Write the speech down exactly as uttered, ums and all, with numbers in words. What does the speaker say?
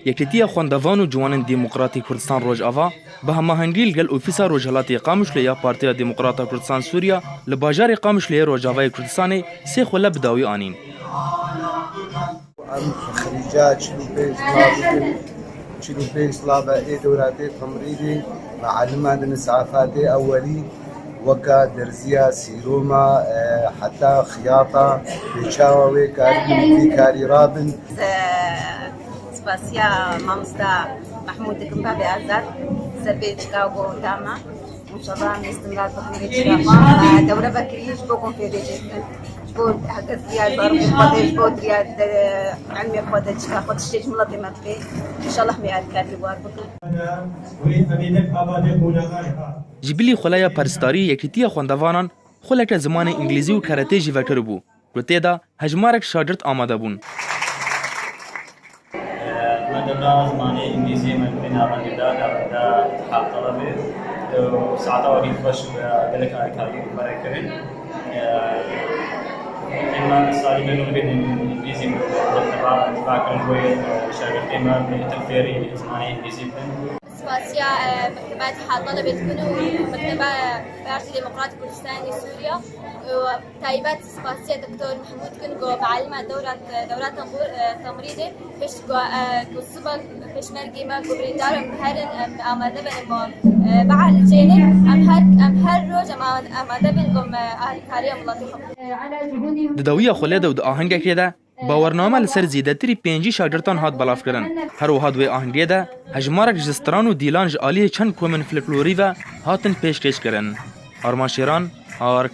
Yekîtiya Xwendevan û Ciwanên Demokratî Kurdistan Rojava bi hemahengî li gel Ofîsa Rojhilatê Qamişlo ya Partiya Demokrata Kurdistan Sûriya li bajarê Qamişlo yê Rojavayê Kurdistanê sê xwele bi dawî anîn. Em xirîca çil û pênc sala bikin, çil û pênc sala be ê dewra tê temrînê, mealiman din îsafatê ewelî, weka derziya, sîroma, e, heta xiyata, pêçawa wê karî, vî karî rabin. Spasiya mamosta Mehmûd dikim, babê Azad, ser vê çika û tama. Înşallah em istimrar bikin vê çika xwe. Dewre vekirî ji bo ku em fêrê jê bikin. Ji bo heke diya zarokê xwe de, ji bo diya de, ilmê xwe de, çika xwe tiştê ji miletê me bikê. Înşallah me alîkarî war bikin. Ji bilî xuleya perstariya Yekîtiya Xwendevanan xuleke zimanê îngilîzî û keretê jî vekiribû, ku tê de hejmarek şagirt amade bûn. Me dewra zimanê îngilîziyê me li vê navendê da, navenda Îtîhad Telebê. Saeta wekî xweş bi gelek alîkarî û berê kirin. Têma salî me nû vê îngilîzî me teva, teva kirin ji bo şagirtê me bêhtir fêrî zimanê îngilîzî bikin. Spasiya, e, mekteba Îtîhad Telebê dikin û mekteba, e, Partî Demokratîk Kurdistanê Sûriya û taybet spasiya Doktor Mehmûd dikin ku mealima dewra, dewra temrî-, e, temrîdê pişt ku, e, ku siba pêşmergê me ku birîndar in, herin, em amade bin ku, e, bielîçênin, em her, em her roj em amade bin ku me alîkariya miletê xwe bikin. Di dawiya xulê de û di ahengekê de bawername li ser zêdetirî pêncî şagirtan hat belavkirin. Her wiha di wê ahengê de hejmarek ji stran û dîlan ji aliyê çend komên folklorî ve hatin pêşkêşkirin. Arman Şêran, Ark.